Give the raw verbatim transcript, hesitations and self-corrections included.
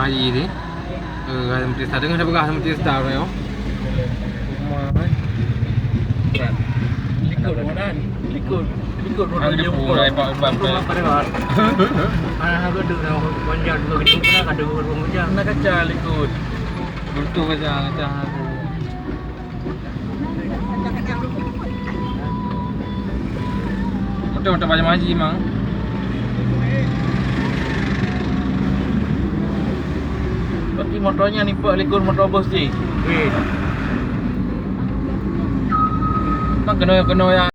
Ini. Eh, Haji Mutista. Dengar dah peugah Haji Mutista, orang, oh. Rumah, eh. Likot, Ramadan. Likot. Likot, Ramadan. Ada pun, eh, Pak, Pak, Pak. Rumah pada luar. Anak aku tu, dah panjang dua gedung, kena ada rumah panjang. Kena kaca likot. Betul kaca, kaca. Motor, motor banyak haji, Mang. Berarti motornya nipok likot motor bos cik. Weh. Mang kena, kena ya.